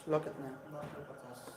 लो कितना है? 950।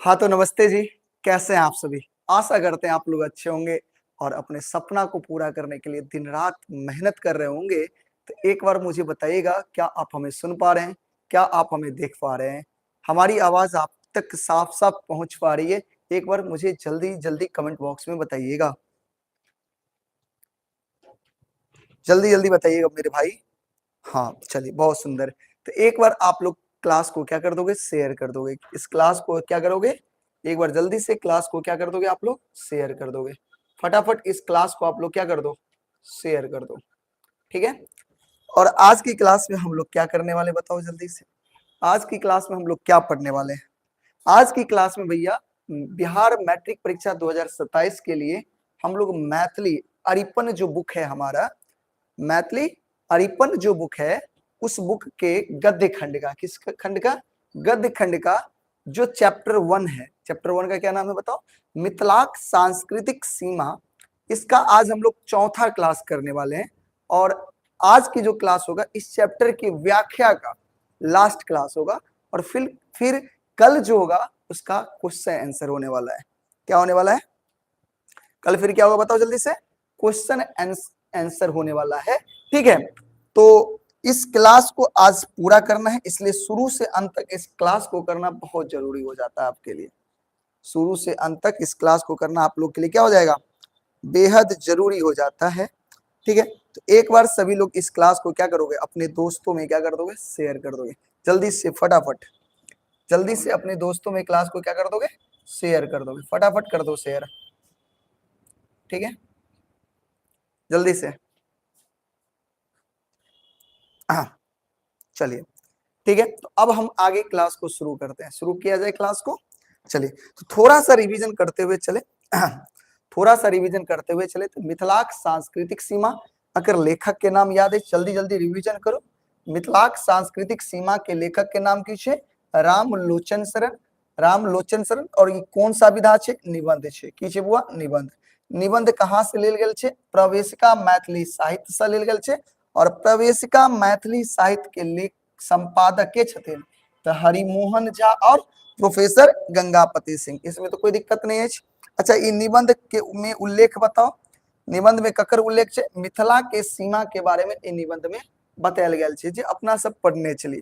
हाँ तो नमस्ते जी, कैसे हैं आप सभी। आशा करते हैं आप लोग अच्छे होंगे और अपने सपना को पूरा करने के लिए दिन रात मेहनत कर रहे होंगे। तो एक बार मुझे बताइएगा, क्या आप हमें सुन पा रहे हैं, क्या आप हमें देख पा रहे हैं, हमारी आवाज़ आप तक साफ-साफ पहुंच पा रही है? एक बार मुझे जल्दी-जल्दी कमेंट बॉक्स में बताइएगा, जल्दी-जल्दी बताइएगा मेरे भाई। हाँ चलिए, बहुत सुंदर। तो एक बार आप लोग क्लास को क्या कर दोगे, शेयर कर दोगे। इस क्लास को क्या करोगे, एक बार जल्दी से क्लास को क्या कर दोगे आप लोग, शेयर कर दोगे। फटाफट इस क्लास को आप लोग क्या कर दो, शेयर कर दो, ठीक है। और आज की क्लास में हम लोग क्या करने वाले, बताओ जल्दी से। आज की क्लास में हम लोग क्या पढ़ने वाले हैं? आज की क्लास में भैया बिहार मैट्रिक परीक्षा 2027 के लिए हम लोग मैथिली अरिपन जो बुक है हमारा, मैथिली अरिपन जो बुक है, उस बुक के गद्य खंड का, किस खंड का, गद्य खंड का जो चैप्टर 1 है, चैप्टर 1 का क्या नाम है बताओ, मिथिलाक सांस्कृतिक सीमा। इसका आज हम लोग चौथा क्लास करने वाले हैं। और आज की जो क्लास होगा इस चैप्टर की व्याख्या का लास्ट क्लास होगा। और फिर कल जो होगा उसका क्वेश्चन आंसर होने वाला है। क्या होने वाला है कल, फिर क्या होगा बताओ जल्दी से, क्वेश्चन आंसर होने वाला है, ठीक है। तो इस क्लास को आज पूरा करना है, इसलिए शुरू से अंत तक इस क्लास को करना बहुत जरूरी हो जाता है आपके लिए। शुरू से अंत तक इस क्लास को करना आप लोग के लिए क्या हो जाएगा, बेहद जरूरी हो जाता है, ठीक है। तो एक बार सभी लोग इस क्लास को क्या करोगे, अपने दोस्तों में क्या कर दोगे, शेयर कर दोगे जल्दी से, फटाफट जल्दी से अपने दोस्तों में क्लास को क्या कर दोगे, शेयर कर दोगे, फटाफट कर दो शेयर, ठीक है, जल्दी से। हाँ चलिए ठीक है। तो अब हम आगे क्लास को शुरू करते हैं, शुरू किया जाए क्लास को। चलिए तो थोड़ा सा रिवीजन करते हुए चले, थोड़ा सा रिवीजन करते हुए चले। तो मिथिलाक सांस्कृतिक सीमा, अगर लेखक के नाम याद है जल्दी जल्दी रिवीजन करो। मिथिलाक सांस्कृतिक सीमा के लेखक के नाम की छे, रामलोचन शरण, रामलोचन शरण। और ये कौन सा विधा छे, निबंध छे। की छे बुआ, निबंध। निबंध कहाँ से लेल गेल छे, प्रवेशिका मैथिली साहित्य से लेल गेल छे। और प्रवेशिका मैथिली साहित्य के लेख संपादक के छथिन तो हरिमोहन झा और प्रोफेसर गंगापति सिंह। इसमें तो कोई दिक्कत नहीं है। अच्छा, ये निबंध के में उल्लेख बताओ, निबंध में ककर उल्लेख छे, मिथिला के सीमा के बारे में निबंध में बतायल गेल छे, जे अपना सब पढ़ने चली।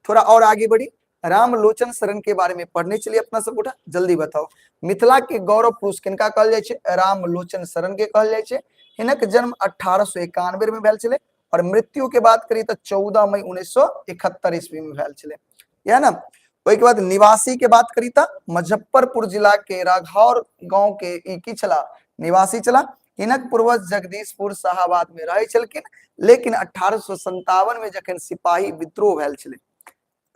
थोड़ा और आगे बढ़ी, रामलोचन शरण के बारे में पढ़ने चलिए अपना सब गोटा, जल्दी बताओ। मिथिला के गौरव पुरुष किनका कहल जाय छे, रामलोचन शरण के कहल जाय छे। हिनक जन्म 1891 में भेल छले और मृत्यु के बात करी तो 14 मई 1971 ईस्वी में भेल छले, यह ना। ओहि के बाद निवासी के बात करी तो मुजफ्फरपुर जिला के राघौर गांव के ई की छला, निवासी छला। हिनक पूर्वज जगदीशपुर शाहाबाद में रहे छलखिन, लेकिन 1857 में जखन सिपाही विद्रोह भेल छले,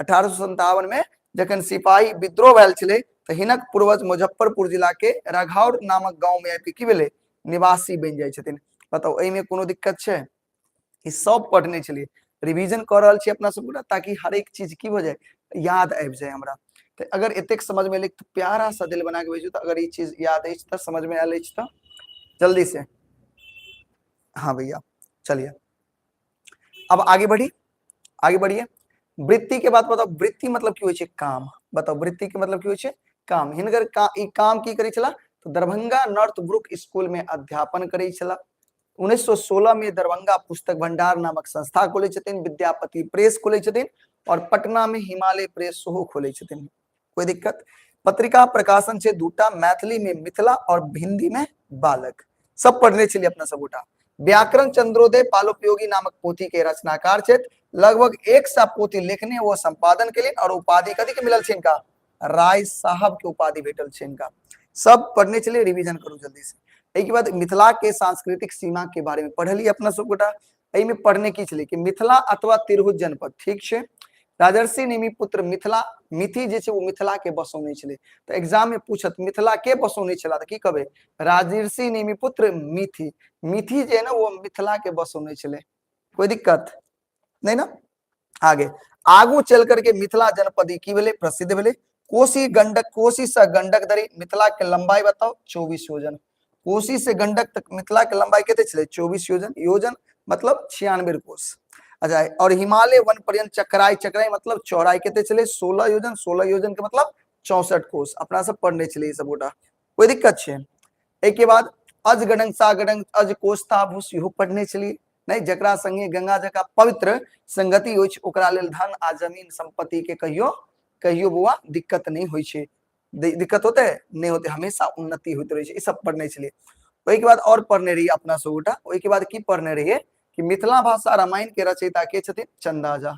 1857 में जखन सिपाही विद्रोह भेल छले तो हिनक पूर्वज मुजफ्फरपुर जिला के राघौर नामक गांव में आबि के की भेलै, निवासी बनि जाइ छथिन। बताउ एहिमे कोनो दिक्कत छै? ई सब पढ़ने छलियै, रिवीजन कऽ रहल छी अपना सब गोटा ताकि हरेक चीज की भऽ जाय, याद आबि जाय हमरा। तऽ अगर एतेक समझ में एलै तऽ प्यारा सा दिल बना के भेजू। तऽ अगर ई चीज याद अछि तऽ समझ में आयल अछि तऽ जल्दी से। हाँ भैया चलिए अब आगे बढ़ी, आगे बढ़िए। वृत्ति के बात बताओ, वृत्ति मतलब की होइ छै, काम। बताओ वृत्ति के मतलब की होइ छै, काम। हिनकर ई काम की करै छला, तऽ दरभंगा नॉर्थ ब्रुक स्कूल में अध्यापन करै छला। 1916 में दरभंगा पुस्तक भंडार नामक संस्था खोलै छथिन, विद्यापति प्रेस खोलै छथिन और पटना में हिमालय प्रेस सेहो खोलै छथिन। कोई दिक्कत? पत्रिका प्रकाशन छै दूटा, मैथिली में मिथिला और हिंदी में बालक। सब पढ़ने छलियै अपना सब गोटा। व्याकरण चंद्रोदय बालोपयोगी नामक पोथी के रचनाकार छथि। लगभग 100 पोथी लिखने वो संपादन के लिए और उपाधि कथी के मिलल छै इनका, राय साहब के उपाधि भेटल छै इनका। सब पढ़ने छलियै, रिवीजन करू जल्दी से। एहिके बाद मिथिला के सांस्कृतिक सीमा के बारे में पढ़लियै अपना सब गोटा। एहिमे पढ़ने की छलै कि मिथिला अथवा तिरहुत जनपद, ठीक छै। राजर्षि निमि पुत्र मिथिला, मिथि जे छै ओ मिथिला के बसौने छलै। तऽ एग्जाम में पूछत मिथिला के बसौने छला, तऽ की कहबै? राजर्षि निमि पुत्र मिथि। मिथि जे है ना वो मिथिला के बसौने छलै। कोई दिक्कत नहीं ना? आगे आगू चल करके मिथिला जनपद की भेलै? प्रसिद्ध भेलै। कोसी गंडक, कोसी से गंडक धरि मिथिला के लंबाई बताओ, 24 योजन। कोसी से गंडक तक मिथिला के लंबाई कते छलै? 24 योजन। योजन मतलब 96 कोस। अच्छा, और हिमालय वन पर्यंत चक्राई, चक्राई मतलब चौड़ाई कते छलै? 16 योजन। 16 योजन के मतलब 64 कोस। अपना सब पढ़ने छलियै ई सब गोटा, कोई दिक्कत छै? एहिके बाद अज गडंग सा गडंग अज कोस्ता भूस इहो पढ़ने छलियै नहि? जकरा संगे गंगा जकाँ पवित्र संगति होइ छै ओकरा लेल धन आ जमीन संपत्ति के कहियो कहियो बौआ दिक्कत नहि होइ छै। दिक्कत होते नहि होते, हमेशा उन्नति होइत रहै छै। ई सब पढ़ने छलियै। ओहिके बाद और पढ़ने रहियै अपना सब गोटा। ओहिके बाद की पढ़ने रहियै कि मिथिला भाषा रामायण के रचयिता के छथिन? चंदा झा।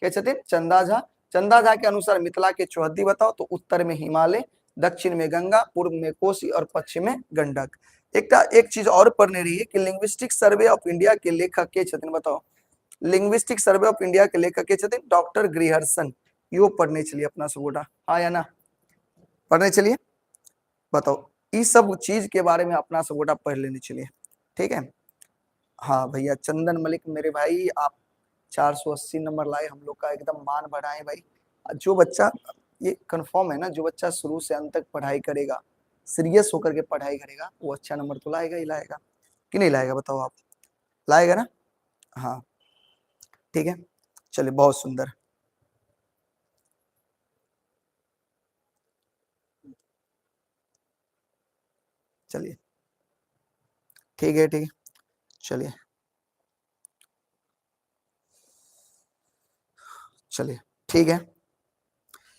के छथिन? चंदा झा। चंदा झा के अनुसार मिथिला के चौहद्दी बताओ, तो उत्तर में हिमालय, दक्षिण में गंगा, पूर्व में कोसी और पश्चिम में गंडक। एकटा एक चीज और पढ़ने रहिए कि लिंग्विस्टिक सर्वे ऑफ इंडिया के लेखक के छथिन? बताओ, लिंग्विस्टिक सर्वे ऑफ इंडिया के लेखक के छथिन? डॉक्टर ग्रिहर्सन। इहो पढ़ने छलियै अपना सब गोटा, हाँ या ना? पढ़ने छलियै? बताओ, ई सब चीज के बारे में अपना सब गोटा पढ़ लेने छलियै, ठीक है। हाँ भैया चंदन मलिक मेरे भाई, आप 480 नंबर लाए, हम लोग का एकदम मान बढ़ाए भाई। जो बच्चा, ये कंफर्म है ना, जो बच्चा शुरू से अंत तक पढ़ाई करेगा, सीरियस होकर के पढ़ाई करेगा, वो अच्छा नंबर तो लाएगा ही लाएगा, कि नहीं लाएगा? बताओ आप, लाएगा ना? हाँ ठीक है, चलिए बहुत सुंदर। चलिए ठीक है, ठीक है, चलिए चलिए ठीक है,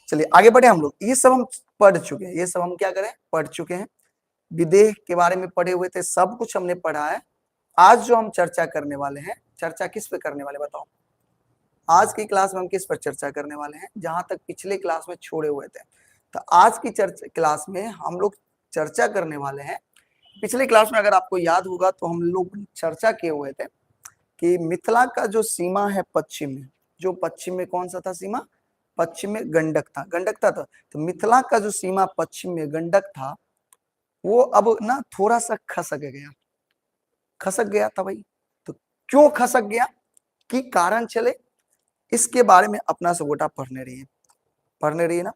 चलिए आगे बढ़े हम लोग। ये सब हम पढ़ चुके हैं, ये सब हम क्या करें, पढ़ चुके हैं। विदेह के बारे में पढ़े हुए थे, सब कुछ हमने पढ़ा है। आज जो हम चर्चा करने वाले हैं, चर्चा किस पे करने वाले बताओ? आज की क्लास में हम किस पर चर्चा करने वाले हैं? जहां तक पिछले क्लास में छोड़े हुए थे, तो आज की चर्चा क्लास में हम लोग चर्चा करने वाले हैं। पिछले क्लास में अगर आपको याद होगा तो हम लोग चर्चा किए हुए थे कि मिथिला का जो सीमा है पश्चिम में, जो पश्चिम में कौन सा था सीमा? पश्चिम में गंडक था, गंडक था। तो मिथिला का जो सीमा पश्चिम में गंडक था, वो अब ना थोड़ा सा खसक गया, खसक गया था भाई। तो क्यों खसक गया, की कारण चले, इसके बारे में अपना सब गोटा पढ़ने रहिए, पढ़ने रहिए ना।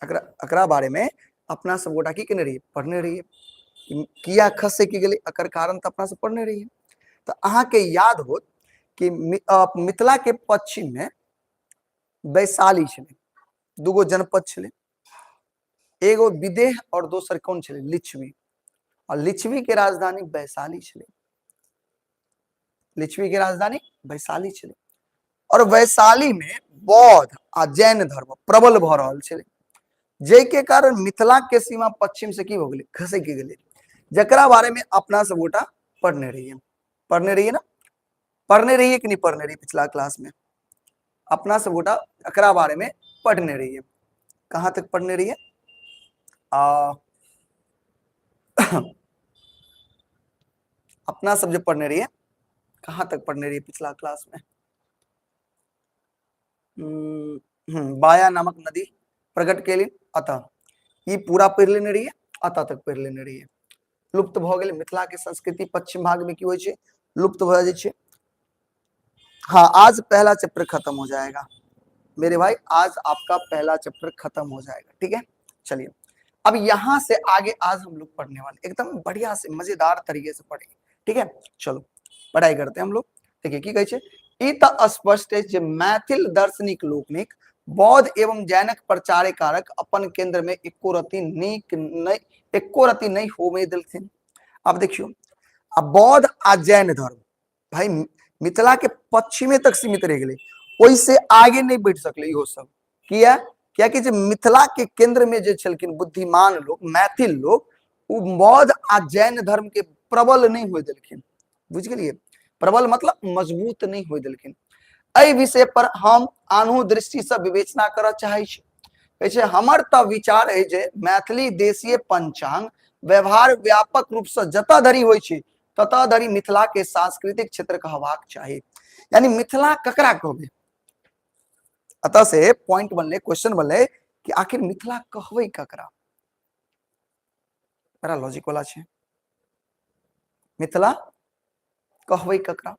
अकरा अकरा बारे में अपना सब गोटा की केने रहिए, पढ़ने रहिए। किया खसे की गेलै, एकर कारण तऽ अपना सब पढ़ने रहिए। तऽ अहाँके याद होत कि मिथिला के पश्चिम में वैशाली छलै, दूगो जनपद छलै, एगो विदेह और दोसर कोन छलै? लिच्छवी। और लिच्छवी के राजधानी वैशाली छलै, लिच्छवी के राजधानी वैशाली छलै। और वैशाली में बौद्ध आ जैन धर्म प्रबल भऽ रहल छलै, जाहि के कारण मिथिला के सीमा पश्चिम से की हो गेलै? खसकि गेलै, जकरा बारे में अपना सब गोटा पढ़ने रहिए, पढ़ने रहिए ना? पढ़ने रहिए कि नहीं पढ़ने रहिए? पिछला क्लास में अपना सब गोटा एकरा बारे में पढ़ने रहिए। कहाँ तक पढ़ने रहिए? अपना सब जो पढ़ने रहिए, कहाँ तक पढ़ने रहिए पिछला क्लास में? बाया नामक नदी प्रकट केलिन, अतः ई पूरा पढ़ि लेने रहिए, अतः तक पढ़ि लेने रहिए। लुप्त भऽ गेलै मिथिला के संस्कृति, पश्चिम भाग में की होइ छै? लुप्त भऽ जाइ छै। हाँ, आज पहला चैप्टर खत्म हो जाएगा मेरे भाई, आज आपका पहला चैप्टर खत्म हो जाएगा, ठीक है। चलिए अब यहां से आगे आज हम लोग पढ़ने वाले, एकदम बढ़िया से मजेदार तरीके से पढ़ेंगे, ठीक है। चलो पढ़ाई करते हैं हम लोग। देखिए की कहै छै, ई तऽ स्पष्ट अछि जे मैथिल दार्शनिक लोकनिक बौद्ध एवं जैनक प्रचारे कारक अपन केंद्र में एको रति नीक नहीं, एको रति नहीं होमे देलथिन। अब देखियो, अब बौद्ध आ जैन धर्म भाई मिथिला के पश्चिमे तक सीमित रह गेलै, ओहिसे आगे नहीं बढ़ि सकलै इहो सब। किया? कियाकि जे मिथिला के केंद्र में जे छलखिन बुद्धिमान लोग, मैथिल लोग, उ बौद्ध आ जैन धर्म के प्रबल नहीं होय देलखिन। बुझि गेलियै? प्रबल मतलब मजबूत नहीं होय देलखिन। एहि विषय पर हम आनहु दृष्टि से विवेचना करऽ चाहै छी। कहै छै हमर तऽ विचार अछि जे मैथिली देशीय पंचांग व्यवहार व्यापक रूप से जतऽ धरि होइ छै ततऽ धरि मिथिला के सांस्कृतिक क्षेत्र कहबाक चाही। यानी मिथिला ककरा कहबै? अतः से पॉइंट बनले, क्वेश्चन बनले कि आखिर मिथिला कहबै ककरा? बड़ा लॉजिक वाला छै। मिथिला कहबै ककरा,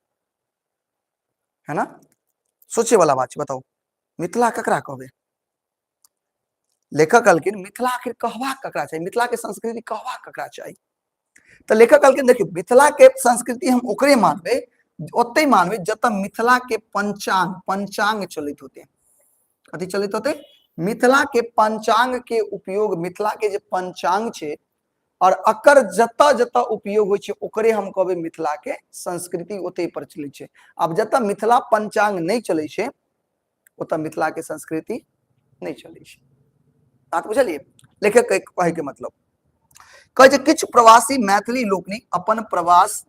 है ना? सोचे वाला बात छै। बताउ मिथिला ककरा कहबै? लेखक कहलखिन मिथिला आखिर कहबा ककरा चाही, मिथिला के संस्कृति कहबा ककरा चाही? तऽ लेखक कहलखिन देखियौ मिथिला के संस्कृति हम ओकरे मानबै, ओते मानबै जतऽ मिथिला के पंचांग, पंचांग चलैत होते। कथी चलैत होते? मिथिला के पंचांग के उपयोग, मिथिला के जे पंचांग छै और अकर जतऽ जतऽ उपयोग होइ छै ओकरे हम कहबै मिथिला के संस्कृति ओते प्रचलित छै। आब जतऽ मिथिला पंचांग नहि चलै छै ओतऽ मिथिला के संस्कृति नहि चलै छै। बात बुझलियै? लेखक के कहै के मतलब कहै छै किछु प्रवासी मैथिली लोकनि अपन प्रवास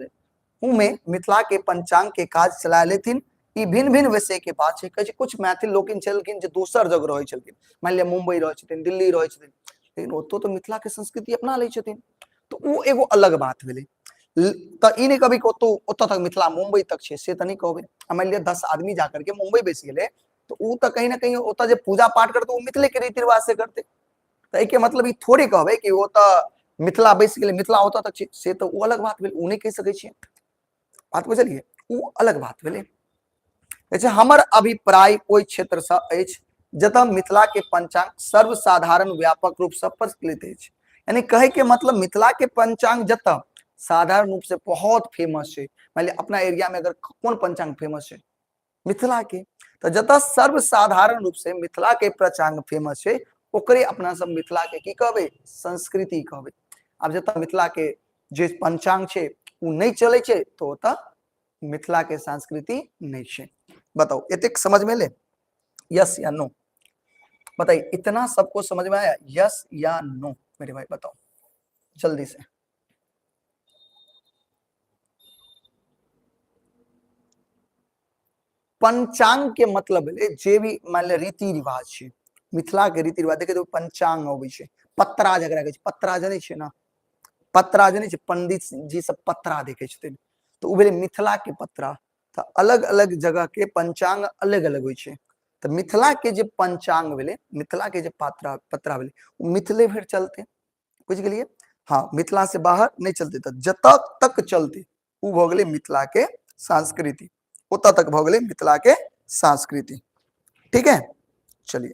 में मिथिला के पंचांग के काज चला लेथिन, ई भिन्न भिन्न विषय के बात छै। कहै छै कुछ मैथिल लोकनि छलखिन जे दोसर जगह रहै छलखिन, मानि लिअ मुंबई रहै छथिन, दिल्ली रहै छथिन, लेकिन ओतौ तऽ मिथिला के संस्कृति अपना लै छथिन, तऽ ओ एगो अलग बात भेलै। तऽ ई नहि कहबै कि ओतौ ओतऽ तक मिथिला मुंबई तक छै, से तऽ नहि कहबै। आ मानि लिअ 10 आदमी जा करके मुंबई बैस गेलै तऽ ओ तऽ कहीं ना कहीं ओतऽ जे पूजा पाठ करतै ओ मिथिले के रीति रिवाज से करतै। तऽ एहिके मतलब ई थोड़े कहबै कि ओ तऽ मिथिला बैस गेलै, मिथिला ओतऽ तक छै, से तऽ ओ अलग बात भेल, ओ नहि कहि सकै छियै। बात बुझलियै? ओ अलग बात भेलै। कहै छै हमर अभिप्राय ओहि क्षेत्रसँ अछि जतऽ मिथिला के पंचांग सर्वसाधारण व्यापक रूप से प्रचलित अछि। यानी कहे के मतलब मिथिला के पंचांग जतऽ साधारण रूप से बहुत फेमस छै, मान लिअ अपना एरिया में अगर कोन पंचांग फेमस छै मिथिला के, तऽ जतऽ सर्वसाधारण रूप से मिथिला के पंचांग फेमस छै ओकरे अपना सब मिथिला के की कहबै? संस्कृति कहबै। आब जतऽ मिथिला के जे पंचांग छै ओ नहि चलै छै तऽ ओतऽ मिथिला के संस्कृति नहीं छै। बताओ एतेक समझ में ले? यस या नो बताइए, इतना सबको समझ में आया? यस या नो मेरे भाई बताओ जल्दी से। पंचांग के मतलब भेलै जे भी मान लिअ रीति रिवाज छै, मिथिला के रीति रिवाज देखै तऽ पंचांग अबै छै। पत्रा जकरा कहै छै, पत्रा जनै छियै ने? पत्रा जनै छियै? पंडित जी सब पत्रा देखै छथिन, तऽ ओ भेलै मिथिला के पत्रा। तऽ अलग अलग जगह के पंचांग अलग अलग होइ छै। तऽ मिथिला के जे पंचांग भेलै, मिथिला के जे पात्रा पत्रा भेलै, ओ मिथिले भरि चलतै। बुझि गेलियै? हाँ, मिथिला से बाहर नहि चलतै। तऽ जतऽ तक चलतै ओ भऽ गेलै मिथिला के संस्कृति, ओतऽ तक भऽ गेलै मिथिला के संस्कृति। ठीक है, चलिए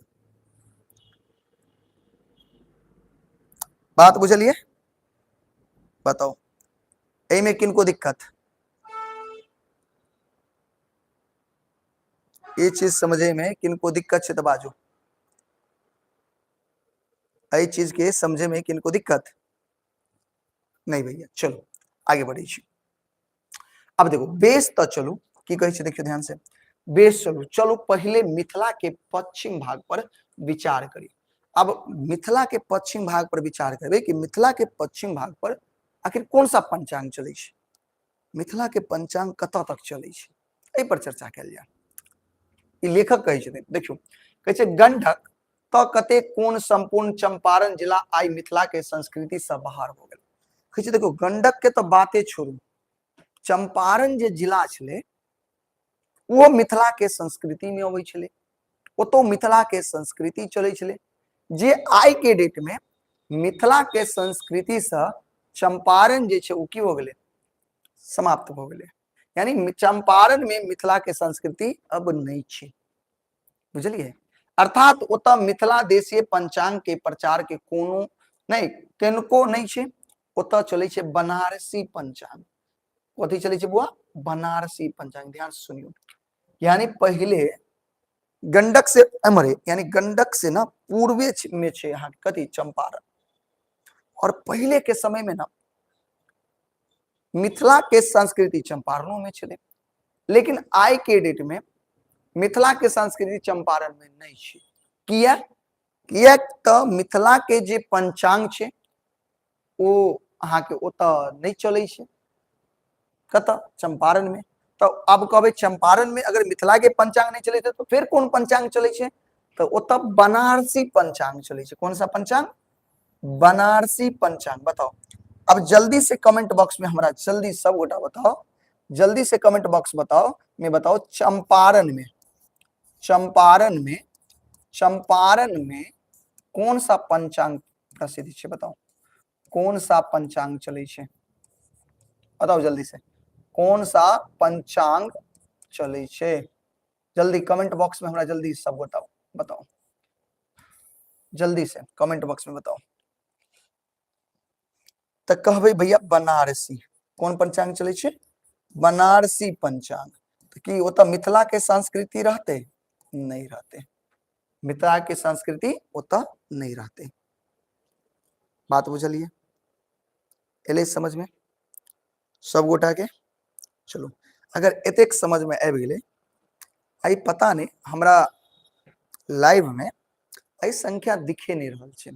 बात बुझलियै? बताउ एहिमे किनको दिक्कत? ई चीज समझे में किनको दिक्कत छै तऽ बाजू। एहि चीज के समझे में किनको दिक्कत नहीं भैया? चलो आगे बढ़े छी। अब देखो बेस तऽ चलू की कहै छै, देखियौ ध्यान से। बेस चलू, चलू पहिले मिथिला के पश्चिम भाग पर विचार करी। अब मिथिला के पश्चिम भाग पर विचार करबै कि मिथिला के पश्चिम भाग पर आखिर कौन सा पंचांग चलै छै, मिथिला के पंचांग कतऽ तक चलै छै, एहि पर चर्चा कयल जाय। ई लेखक कहै छथिन, देखियौ कहै छै गंडक तऽ कतेक कोन संपूर्ण चंपारण जिला आइ मिथिला के संस्कृति से बाहर हो गेल। कहै छै देखो गंडक के तऽ बाते छोड़ू, चंपारण जे जिला छलै वो मिथिला के संस्कृति में अबै छलै, ओतौ मिथिला के संस्कृति चलै छलै, जे आइ के डेट में मिथिला के संस्कृति से चंपारण जे छै ओ की हो गेलै, समाप्त हो गेलै। यानी चंपारण में मिथिला के संस्कृति अब नहीं छै। बुझलियै? अर्थात ओतऽ मिथिला देशीय पंचांग के प्रचार के कोनो नहि, किनको नहि छै। ओतऽ चलै छै बनारसी पंचांग। कथी चलै छै बुआ? बनारसी पंचांग। ध्यान से सुनियो, यानी पहिले गंडक से एमरे, यानी गंडक से ना पूर्वे में छै यहाँ कथी? चंपारण। और पहले के समय में ना मिथिला के संस्कृति चंपारणों में छलै, लेकिन आइ के डेट में मिथिला के संस्कृति चंपारण में नहीं छै। किया? किया तऽ मिथिला के जे पंचांग छै ओ अहाँके ओतऽ नहि चलै छै। कतऽ? चंपारण में। तऽ आब कहबै चंपारण में अगर मिथिला के पंचांग नहीं चलै छै तो फिर कोन पंचांग चलै छै? तऽ ओतऽ बनारसी पंचांग चलै छै। कौन सा पंचांग? बनारसी पंचांग। बताओ अब जल्दी से कमेंट बॉक्स में हमरा जल्दी सब गोटा बताओ, जल्दी से कमेंट बॉक्स बताओ में बताओ, चंपारण में, चंपारण में, चंपारण में कौन सा पंचांग प्रसिद्ध छै? बताओ कौन सा पंचांग चलै छै, बताओ जल्दी से कौन सा पंचांग चलै छै। जल्दी कमेंट बॉक्स में हमरा जल्दी सब बताओ, बताओ जल्दी से कमेंट बॉक्स में बताओ। तऽ कहबै भैया बनारसी। कोन पंचांग चलै छै? बनारसी पंचांग। तऽ की ओतऽ मिथिला के संस्कृति रहतै? नहि रहतै। मिथिला के संस्कृति ओतऽ नहि रहतै। बात बुझलियै? एलै समझ में सब गोटा के? चलू अगर एतेक समझ में आबि गेलै, आइ पता नहि हमरा लाइव में एहि संख्या दिखे नहि रहल छै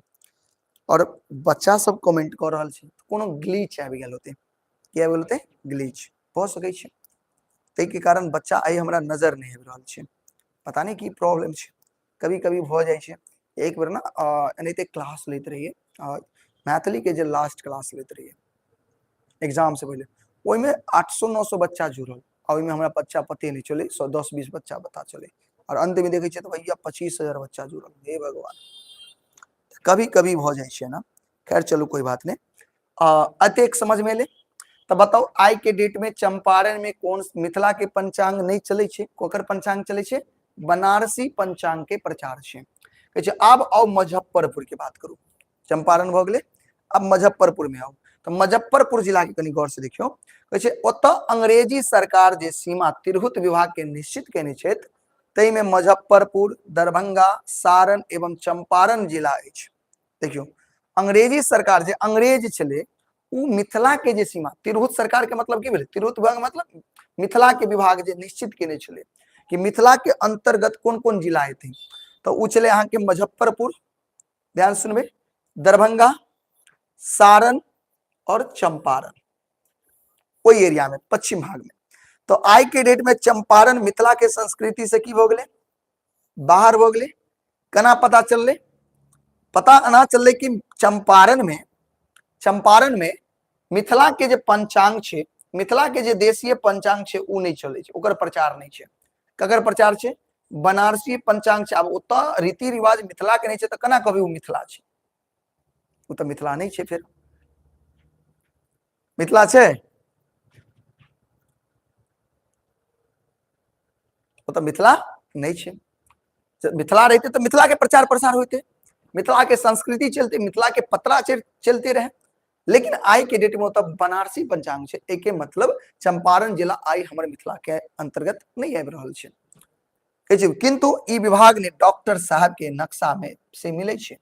और बच्चा सब कमेंट कऽ रहल छै, कोनो ग्लिच आबि गेल होतै। की आबि गेल होतै? ग्लिच भऽ सकै छै, ताहिके कारण बच्चा आइ हमरा नजर नहि आबि रहल छै। पता नहि की प्रॉब्लम छै, कभी कभी भऽ जाइ छै। एक बेर ने एनाहिते क्लास लैत रहियै, मैथिलीके जे लास्ट क्लास लैत रहियै एग्जाम से पहिले, ओहिमे 800 900 बच्चा जुड़ल आ ओहिमे हमरा बच्चा पते नहि चलै, 100 10 20 बच्चा पता चलै और अंत में देखै छियै तऽ भैया 25,000 बच्चा जुड़ल। हे भगवान, कभी कभी भऽ जाइ छै ना। खैर चलू कोई बात नहीं। अतेक समझ में एलै तऽ बताउ आइ के डेट में चंपारण में कोन मिथिला के पंचांग नहीं चलै छै, कोकर पंचांग चलै छै? बनारसी पंचांग के प्रचार छै। कहै छै आब आउ मुजफ्फरपुर के बात करू। चंपारण भऽ गेलै, आब मुजफ्फरपुर में आउ। तऽ मुजफ्फरपुर जिला के कनि गौर से देखियौ। कहै छै ओतऽ अंग्रेजी सरकार जे सीमा तिरहुत विभाग के निश्चित केने छथि ताहिमे मुजफ्फरपुर, दरभंगा, सारण एवं चंपारण जिला अछि। देखियौ अंग्रेजी सरकार जे अंग्रेज छलै ओ मिथिला के जे सीमा तिरहुत सरकार के मतलब की भेलै? तिरहुत विभाग मतलब मिथिला के विभाग जे निश्चित केने छलै कि मिथिला के अंतर्गत कोन कोन जिला हेतै, तऽ ओ छलै अहाँके मुजफ्फरपुर, ध्यान सुनबै, दरभंगा, सारण और चंपारण, ओहि एरिया में पश्चिम भाग में। तो आई के डेट में चंपारण मिथिला के संस्कृति से की भऽ गेलै? बाहर भऽ गेलै। केना पता चललै? पता एना चललै कि चंपारण में मिथिला के जे पंचांग छै, मिथिला के जे देशीय पंचांग छै ओ नहि चलै छै, ओकर प्रचार नहि छै। ककर प्रचार छै? बनारसी पंचांग छै। आब ओतऽ रीति रिवाज मिथिला के नहि छै तऽ केना कहबै ओ मिथिला छै? ओ तऽ मिथिला नहि छै। फेर मिथिला छै? ओ तऽ मिथिला नहि छै। मिथिला रहिते तऽ मिथिला के प्रचार प्रसार होइते, मिथिला के संस्कृति चलते, मिथिला के पतरा चलते रहे। लेकिन आई के डेट में ओतऽ बनारसी पंचांग छै। एके मतलब चंपारण जिला आई हमर मिथिला के अंतर्गत नहीं आबि रहल छै। कहै छै किंतु ई विभाग ने डॉक्टर साहब के नक्शा में से मिलै छै।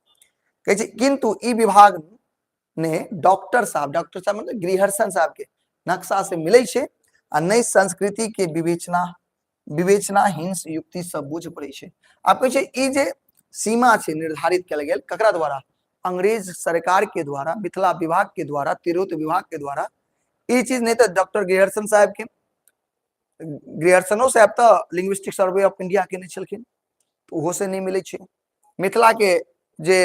कहै छै किंतु ई विभाग ने डॉक्टर साहब, डॉक्टर साहब मतलब ग्रिहर्सन साहब के नक्शा से मिलै छै आ नई संस्कृति के विवेचनाहीन युक्ति सब बुझ पड़ै छै। आब कहै छै ई जे सीमा छै निर्धारित कयल गेल ककरा द्वारा? अंग्रेज सरकार के द्वारा, मिथिला विभाग के द्वारा, तिरहुत विभाग के द्वारा। ई चीज नहीं तो डॉक्टर ग्रियर्सन साहब के, ग्रियर्सनो साहब तो लिंग्विस्टिक सर्वे ऑफ इंडिया के नहीं छलखिन, तो ओहो से नहीं मिलै छै। मिथिला के जे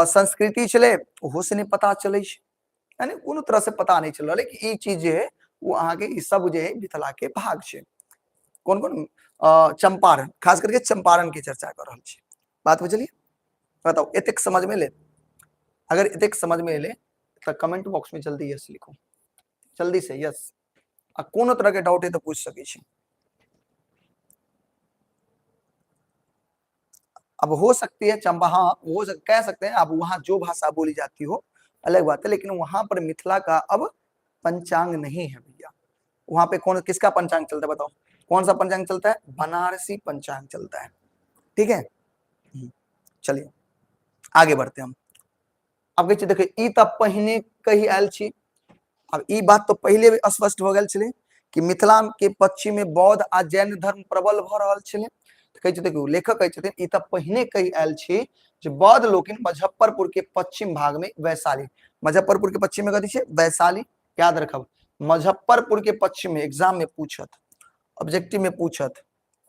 संस्कृति छलै ओहो से नहीं पता चलै छै, यानी कोनो तरह से पता नहीं चल रहलै कि ई चीज जे है वो अहाँके ई सब जे है मिथिला के भाग छै। कोन कोन? चंपारण, खास करके चंपारण के चर्चा कर रहल छी। बात बुझलियै? बताउ एतेक समझ में एलै? अगर एतेक समझ में एलै तऽ कमेंट बॉक्स में जल्दी यस लिखू, जल्दी से यस। आ कोनो तरह के डाउट है तऽ पूछ सकै छी। अब हो सकती है चंपा, हाँ हो सक, कह सकते हैं। अब वहां जो भाषा बोली जाती हो अलग बात है, लेकिन वहां पर मिथिला का अब पंचांग नहीं है भैया। वहां पे कौन किसका पंचांग चलता है बताओ? कौन सा पंचांग चलता है? बनारसी पंचांग चलता है। ठीक है, चलिए आगे बढ़ते हैं हम। अब कहै छै देखियौ ई तऽ पहिने कहि आयल छी। अब ई बात तऽ पहिले भी स्पष्ट भऽ गेल छलै कि मिथिला के पश्चिम में बौद्ध आ जैन धर्म प्रबल भऽ रहल छलै। तऽ कहै छै देखियौ लेखक कहै छथिन ई तऽ पहिने कहि आयल छी जे बौद्ध लोकनि मुजफ्फरपुर के पश्चिम भाग में वैशाली, मुजफ्फरपुर के पश्चिम में कथी छै? वैशाली। याद रखब मुजफ्फरपुर के पश्चिम में एग्जाम में पूछत, ऑब्जेक्टिव में पूछत,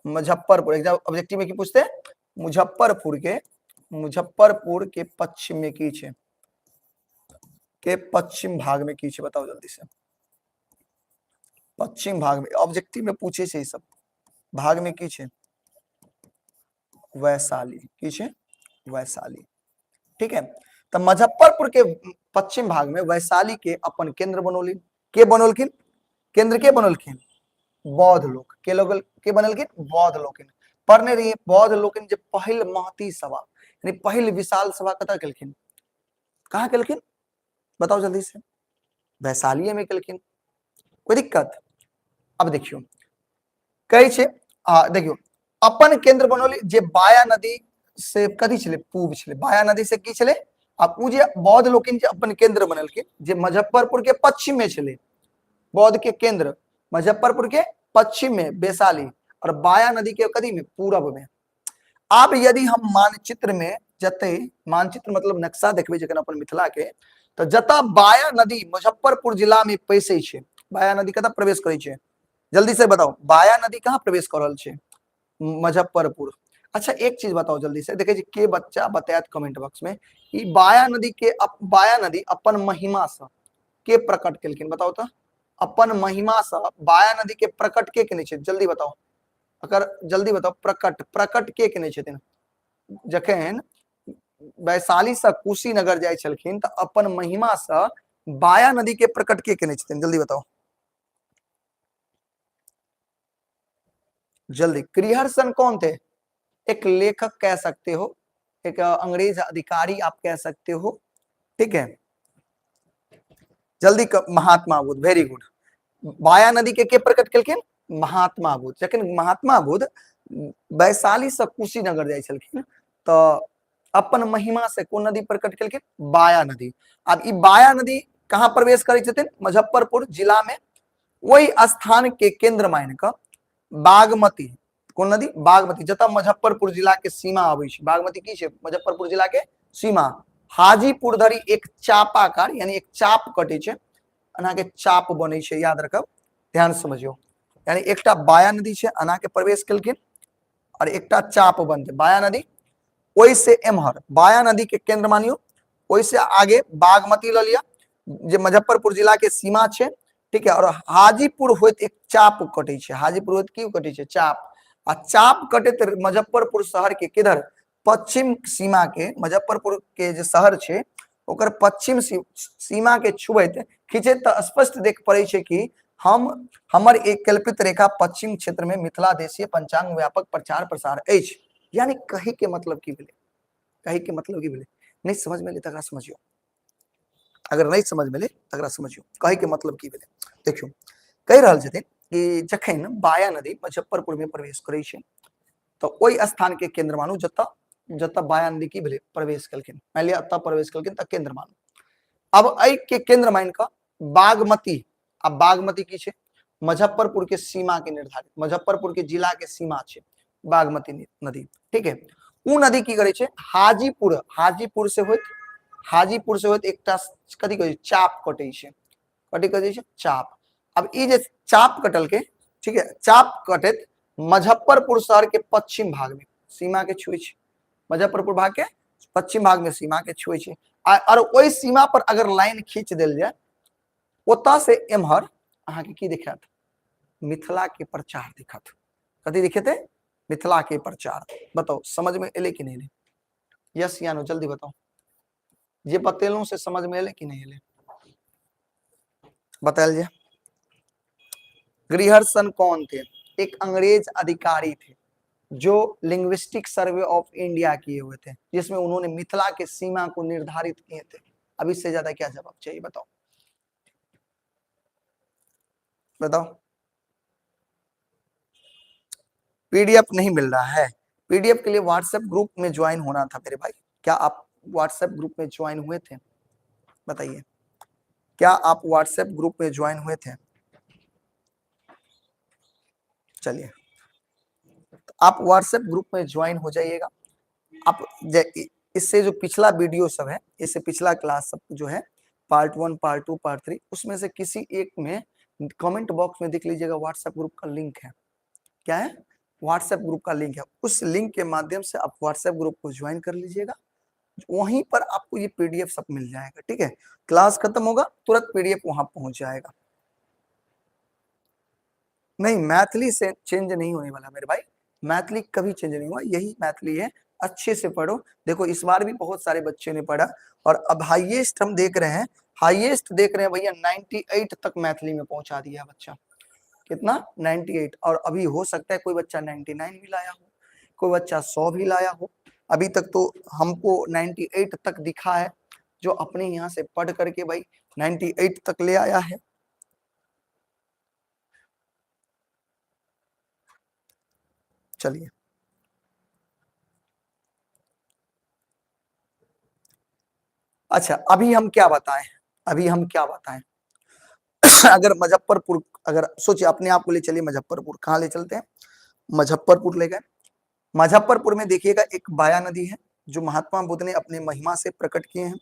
मुजफ्फरपुर एग्जाम ऑब्जेक्टिव में की पूछते? मुजफ्फरपुर के, मुजफ्फरपुर के पश्चिम में की छै, के पश्चिम भाग में की छै, बताओ जल्दी से। पश्चिम भाग में ऑब्जेक्टिव में पूछे छै ई सब, भाग में की छै? वैशाली। की छै? वैशाली। ठीक है, तो मुजफ्फरपुर के पश्चिम भाग में वैशाली के अपन केंद्र बनौलिन। के बनौलखिन केंद्र? के बनौलखिन? बौद्ध लोक। के लोग के बनलखिन? बौद्ध लोकनि। पढ़ने रहिए बौद्ध लोकनि जे पहिल महती सभा यानी पहिल विशाल सभा कतऽ केलखिन? कहाँ केलखिन बताओ जल्दी से? वैशालीए में केलखिन। कोई दिक्कत? अब देखियो कहै छै, देखियो अपन केंद्र बनौली जे बाया नदी से कथी छलै? पूब छलै। बाया नदी से की छलै? आ उ जे बौद्ध लोकनि जे अपन केंद्र बनेलखिन जे मुजफ्फरपुर के पश्चिम में छलै, बौद्ध के केंद्र मुजफ्फरपुर के पश्चिम में वैशाली और बाया नदी के कथी में? पूरब में। आब यदि हम मानचित्र में जते, मानचित्र मतलब नक्शा देखबै जखन अपन मिथिला के, तऽ जतऽ बाया नदी मुजफ्फरपुर जिला में पैसै छै, बाया नदी कतऽ प्रवेश करै छै? जल्दी से बताओ, बाया नदी कहाँ प्रवेश कर रहल छै? मुजफ्फरपुर। अच्छा एक चीज बताओ जल्दी से, देखे के बच्चा बतायत कमेंट बॉक्स में, ई बाया नदी के बाया नदी अपन महिमा से के प्रकट केलखिन? बताओ तो, अपन महिमा से बाया नदी के प्रकट के केने छै? जल्दी बताओ, अगर जल्दी बताओ, प्रकट, प्रकट के केने छथिन? जखन वैशाली से कुशीनगर जाइ छलखिन तऽ अपन महिमा से बाया नदी के प्रकट के केने छथिन? जल्दी बताओ जल्दी। क्रिहरसन कौन थे? एक लेखक कह सकते हो, एक अंग्रेज अधिकारी आप कह सकते हो, ठीक है। जल्दी। महात्मा बुद्ध, वेरी गुड। बाया नदी के प्रकट केलखिन? महात्मा बुद्ध। जखन महात्मा बुद्ध वैशाली से कुशीनगर जाइ छलखिन तऽ अपन महिमा से कोन नदी प्रकट केलखिन? बाया नदी। आब ई बाया नदी कहाँ प्रवेश करै छथिन? मुजफ्फरपुर जिला में। ओहि स्थान के केंद्र मान कऽ बागमती, कोन नदी? बागमती, जतऽ मुजफ्फरपुर जिला के सीमा अबै छै। बागमती की छै? मुजफ्फरपुर जिला के सीमा। हाजीपुर धरि एक चापाकार यानी एक चाप कटै छै, एना के चाप बनै छै, याद रखब, ध्यान समझियौ। यानी एकटा बाया नदी छै, एना के प्रवेश केलखिन और एकटा चाप बनतै बाया नदी, ओहि से एम्हर बाया नदी के केंद्र मानियो, ओहि से आगे बागमती ल लिया जे मुजफ्फरपुर जिला के सीमा छै, ठीक है। और हाजीपुर होइत एक चाप कटै छै, हाजीपुर होइत की कटै छै? चाप। आ चाप कटैत मुजफ्फरपुर शहर के किधर? पश्चिम सीमा के, मुजफ्फरपुर के जे शहर छै ओकर पश्चिम सीमा के छुबैत खींचैत तऽ स्पष्ट देख पड़ै छै कि हम हमर एक कल्पित रेखा पश्चिम क्षेत्र में मिथिला देशीय पंचांग व्यापक प्रचार प्रसार अछि। यानी कहे के मतलब की भेलै? कहे के मतलब की भेलै? नहीं समझ में एलै तकरा समझियौ, अगर नहीं समझ में एलै तकरा समझियौ। कहे के मतलब की भेलै? देखियौ कहि रहल छथिन कि जखन बाया नदी मुजफ्फरपुर में प्रवेश करै छै तऽ ओहि स्थान के केंद्र मानू जतऽ जतऽ बाया नदी की भेलै? प्रवेश केलखिन। मानि लिअ एतऽ प्रवेश केलखिन तऽ केंद्र मानू। अब एहि के केंद्र मान कऽ बागमती, आ बागमती की छै? मुजफ्फरपुर के सीमा के निर्धारित, मुजफ्फरपुर के जिला के सीमा छै बागमती नदी, ठीक है। उ नदी की करै छै? हाजीपुर, हाजीपुर से होइत, हाजीपुर से होइत एकटा कथी कहै छै? चाप कटै छै, कथी कहै छै? चाप। अब ई जे चाप कटल के, ठीक है, चाप कटैत मुजफ्फरपुर शहर के पश्चिम भाग में सीमा के छुए छै, मुजफ्फरपुर भाग के पश्चिम भाग में सीमा के छुए छै। और ओहि सीमा पर अगर लाइन खींच देल जाए ओतऽ से एम्हर अहाँके की दिखायत? मिथिला के प्रचार दिखत। कथी दिखेतै? मिथिला के प्रचार। बताओ समझ में एलै कि नहीं एलै? यस या नो जल्दी बताओ। जे बतेलहुँ से समझ में एलै कि नहीं एलै? बतायल जाए। ग्रिहर्सन कौन थे? एक अंग्रेज अधिकारी थे जो लिंग्विस्टिक सर्वे ऑफ इंडिया किए हुए थे, जिसमें उन्होंने मिथिला के सीमा को निर्धारित किए थे। अब इससे ज्यादा क्या जवाब चाहिए बताओ, बताओ। पीडीएफ नहीं मिल रहा है? पीडीएफ के लिए व्हाट्सएप ग्रुप में ज्वाइन होना था मेरे भाई। क्या आप व्हाट्सएप ग्रुप में ज्वाइन हुए थे? बताइए, क्या आप व्हाट्सएप ग्रुप में ज्वाइन हुए थे? चलिए, तो आप व्हाट्सएप ग्रुप में ज्वाइन हो जाइएगा। आप इससे जो पिछला वीडियो सब है, इससे पिछला क्लास सब जो है, पार्ट 1, पार्ट 2, पार्ट 3, उसमें से किसी एक में कमेंट बॉक्स में देख लीजिएगा, व्हाट्सएप ग्रुप का लिंक है। क्या है? व्हाट्सएप ग्रुप का लिंक है, उस लिंक के माध्यम से आप व्हाट्सएप ग्रुप को ज्वाइन कर लीजिएगा, वहीं पर आपको ये पीडीएफ सब मिल जाएगा। ठीक है, क्लास खत्म होगा तुरंत पीडीएफ वहां पहुंच जाएगा। नहीं, मैथिली से चेंज नहीं होने वाला मेरे भाई, मैथिली कभी चेंज नहीं हुआ, यही मैथिली है। अच्छे से पढ़ो। देखो इस बार भी बहुत सारे बच्चे ने पढ़ा और अब हाईएस्ट हम देख रहे हैं, हाईएस्ट देख रहे हैं भैया 98 तक मैथिली में पहुंचा दिया बच्चा। कितना? 98। और अभी हो सकता है कोई बच्चा 99 भी लाया हो, कोई बच्चा 100 भी लाया हो। अभी तक तो हमको 98 तक दिखा है, जो अपने यहाँ से पढ़ करके भाई 98 तक ले आया है। चलिए, अच्छा अभी हम क्या बताएं, अभी हम क्या बताएं? अगर मुजफ्फरपुर, अगर सोचिए अपने आप को ले चलिए मुजफ्फरपुर, कहाँ ले चलते हैं? मुजफ्फरपुर ले गए। मुजफ्फरपुर में देखिएगा एक बाया नदी है जो महात्मा बुद्ध ने अपने महिमा से प्रकट किए हैं।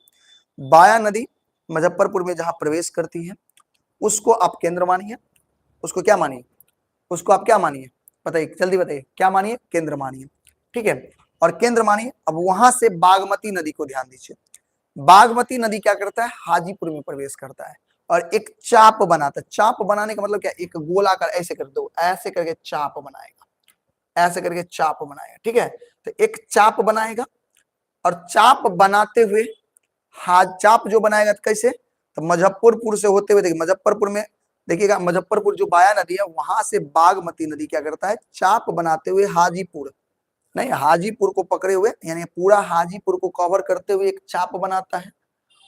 बाया नदी मुजफ्फरपुर में जहां प्रवेश करती है उसको आप केंद्र मानिए, उसको क्या मानिए, उसको आप क्या मानिए बताइए, जल्दी बताइए क्या मानिए? केंद्र मानिए। ठीक है, और केंद्र मानिए। अब वहां से बागमती नदी को ध्यान दीजिए, बागमती नदी क्या करता है? हाजीपुर में प्रवेश करता है और एक चाप बनाता है। चाप बनाने का मतलब क्या? एक गोलाकार ऐसे कर दो, ऐसे करके चाप बनाएगा, ऐसे करके चाप बनाएगा। ठीक है, तो एक चाप बनाएगा और चाप बनाते हुए, हा चाप जो बनाएगा तो कैसे? तो मुजफ्फरपुर से होते हुए देखिए, मुजफ्फरपुर में देखिएगा, मुजफ्फरपुर जो बाया नदी है वहां से बागमती नदी क्या करता है? चाप बनाते हुए हाजीपुर, नहीं हाजीपुर को पकड़े हुए, यानी पूरा हाजीपुर को कवर करते हुए एक चाप बनाता है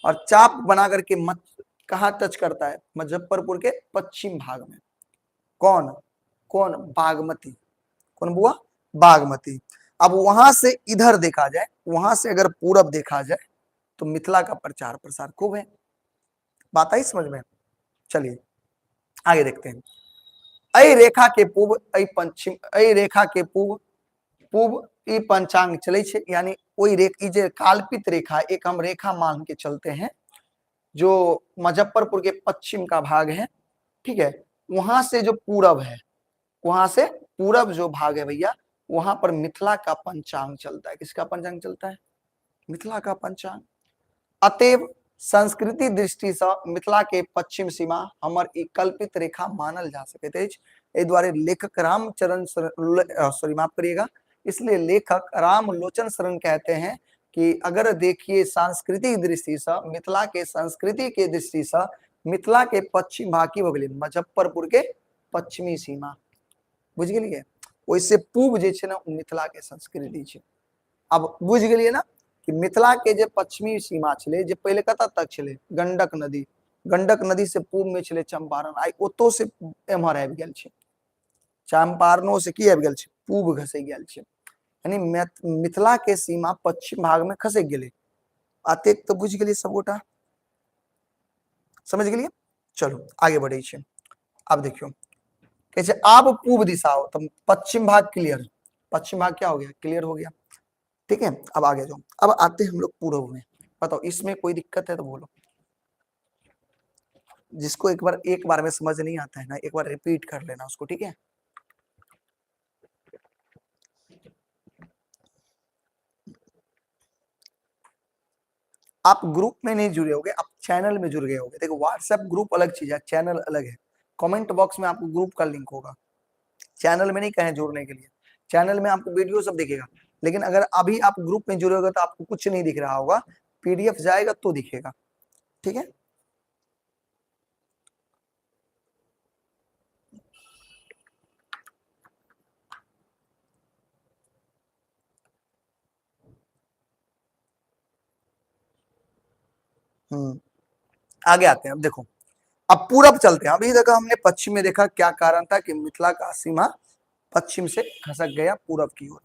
और चाप बना करके मत कहाँ टच करता है? मुजफ्फरपुर के पश्चिम भाग में। कौन? कौन? बागमती। कौन बुआ? बागमती। अब वहां से इधर देखा जाए, वहां से अगर पूरब देखा जाए तो मिथिला का प्रचार प्रसार खूब है। बात आई समझ में? चलिए आगे देखते हैं। अई रेखा के पूब, अई पश्चिम, अई रेखा के पूब, पूब ई पंचांग चले छे, यानी ओई रेख, ई जे काल्पित रेखा, एक हम रेखा मान के चलते हैं जो मुजफ्फरपुर के पश्चिम का भाग है। ठीक है, वहां से जो पूरब है, वहां से पूरब जो भाग है भैया, वहां पर मिथिला का पंचांग चलता है। किसका पंचांग चलता है? मिथिला का पंचांग। अतएव संस्कृति दृष्टि से मिथिला के पश्चिम सीमा हमर ई कल्पित रेखा मानल जा सकैत अछि। एहि दुआरे लेखक रामचरण सॉरी माफ करिएगा, इसलिए लेखक रामलोचन शरण कहते हैं कि अगर देखिए सांस्कृतिक दृष्टि से, मिथिला के संस्कृति के दृष्टि से मिथिला के पश्चिम भाग की हो गेलै मुजफ्फरपुर के पश्चिमी सीमा। बुझि गेलियै? ओहिसे पूब जे छै ने ओ मिथिला के संस्कृति छै। अब बुझि गेलियै ना कि मिथिला के जे पश्चिमी सीमा छलै, जे पहिले कतऽ तक छलै? गंडक नदी। गंडक नदी से पूब में छलै चंपारण, आइ ओतौ से एम्हर आबि गेल छै। चंपारणो से की आबि गेल छै? पूब घसि गेल छै। यानी मिथिला के सीमा पश्चिम भाग में खसकि गेलै। अतेक तऽ बुझि गेलियै सबगोटा, समझ गेलियै? चलू आगे बढ़ै छी। आब देखियौ कहै छै आब पूब दिशा हो, तो पश्चिम भाग क्लियर, पश्चिम भाग क्या हो गया? क्लियर हो गया। ठीक है, अब आगे जाओ। अब आते हैं हम लोग पूर्व में। बताओ इसमें कोई दिक्कत है तो बोलो। जिसको एक बार में समझ नहीं आता है ना, एक बार रिपीट कर लेना उसको। ठीक है, आप ग्रुप में नहीं जुड़े होगे, आप चैनल में जुड़ गए होगे। देखो व्हाट्सएप ग्रुप अलग चीज है, चैनल अलग है। कमेंट बॉक्स में आपको ग्रुप का लिंक होगा, चैनल में नहीं कहें जुड़ने के लिए। चैनल में आपको वीडियो सब दिखेगा, लेकिन अगर अभी आप ग्रुप में जुड़े होगे तो आपको कुछ नहीं दिख रहा होगा, पीडीएफ जाएगा तो दिखेगा। ठीक है, आगे आते हैं। अब देखो अब पूरब चलते हैं। अभी तक हमने पश्चिम में देखा क्या कारण था कि मिथिला का सीमा पश्चिम से खसक गया पूरब की ओर।